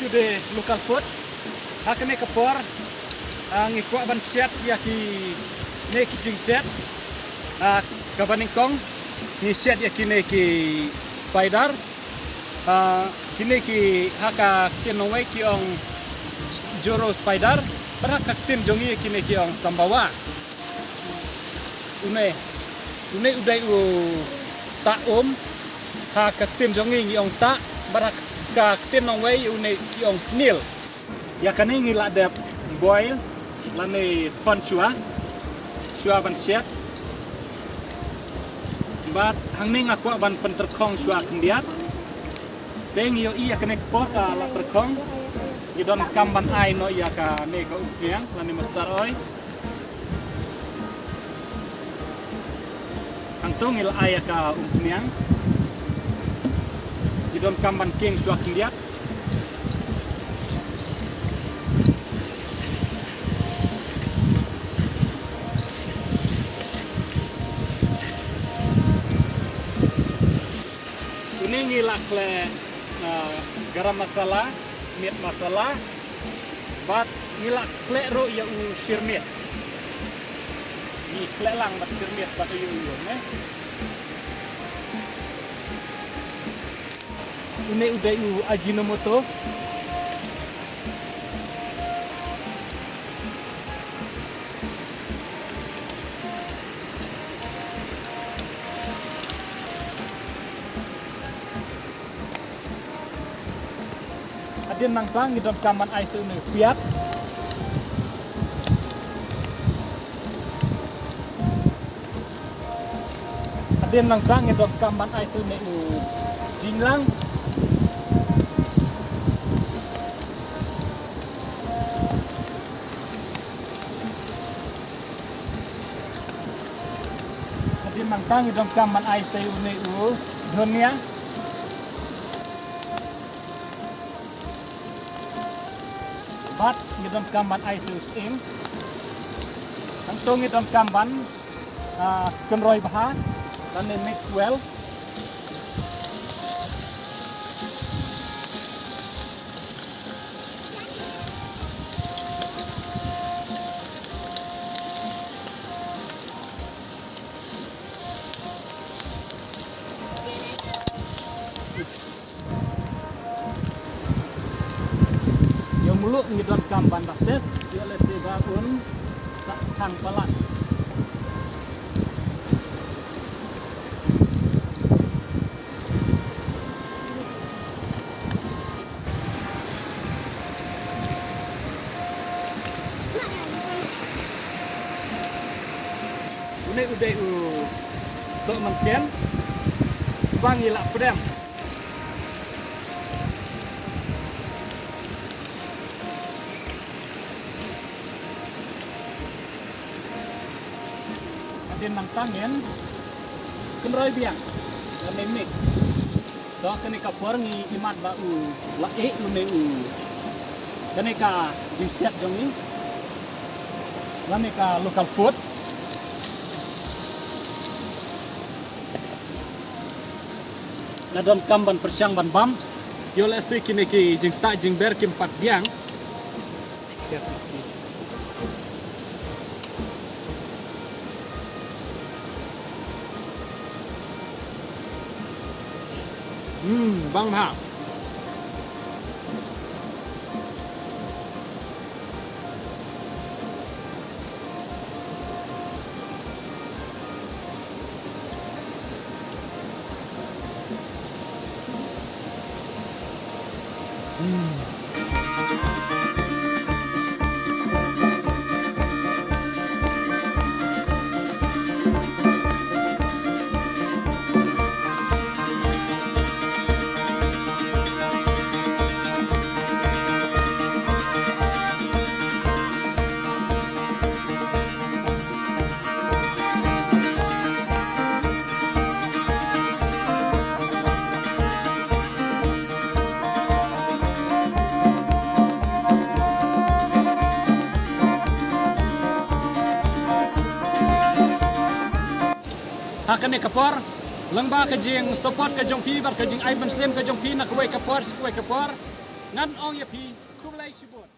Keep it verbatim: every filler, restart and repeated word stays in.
The local food. Ha kane ka por, ah, ngi kwah ban shet ïa kine ki jingshet. Ah, kaba nyngkong ngi shet ïa kine ki spider. Ah, kine ki ha ka ktien nongwei ki ong joro spider. Bad ha ka ktien jong ngi kine ki ong sambawa. Une, une u dei u ta um, ha ka ktien jong ngi ngi ong ta, bad ha ka ktien nongwei une ki ong snail. Ïa kane ngi la dep boil lane pan shuwa, shuwa ban shet. Bad hangne nga kwah ban pyntyrkhong shuwa khyndiat. Te ngi ïohi ïa kane ka por ka la tyrkhong. Ngi donkam ban ai noh ïa kane ka umphniang lane mustard oil. Hangto ngi la ai ïa ka umphniang. Ngi donkam ban king shuwa khyndiat. Une ngi la khleh, ah, garam masala, meat masala, bad ngi la khleh ruh ïa u shirmit. Ngi khleh lang bad shirmit bad u ïoh ïoh ne. Une u dei u Ajinomoto. Hadien nangta ngi donkam ban ai sa une u piat. Hadien nangta ngi donkam ban ai sa une u jinglang. Hadien nangta ngi donkam ban ai sa une u dhania. Bad ngi donkam ban ai sa u syiem. Hangto ngi donkam ban, ah, kynroi bha lane mix well. Ïa u mluh ngi donkam ban da test, ïa lehse ba un sa khang palat. Une u dei u sohmynken uba ngi la pdem. Hadien nangta ngin kynroi biang lane mix. To kane ka por ngi imat ba u la eh une u, kane ka jingshet jong ngi lane ka local food. Nga donkam ban pyrshang ban bam. Ïoh lehse kine ki jingtah jingber kim pat biang. Hmm, bang bha. Ha kane ka por, lyngba ka jingsupport ka jong phi bad ka jingai mynsiem ka jong phi na kawei ka por sha kawei ka por, Ngan ong ïa phi, khublei shibun.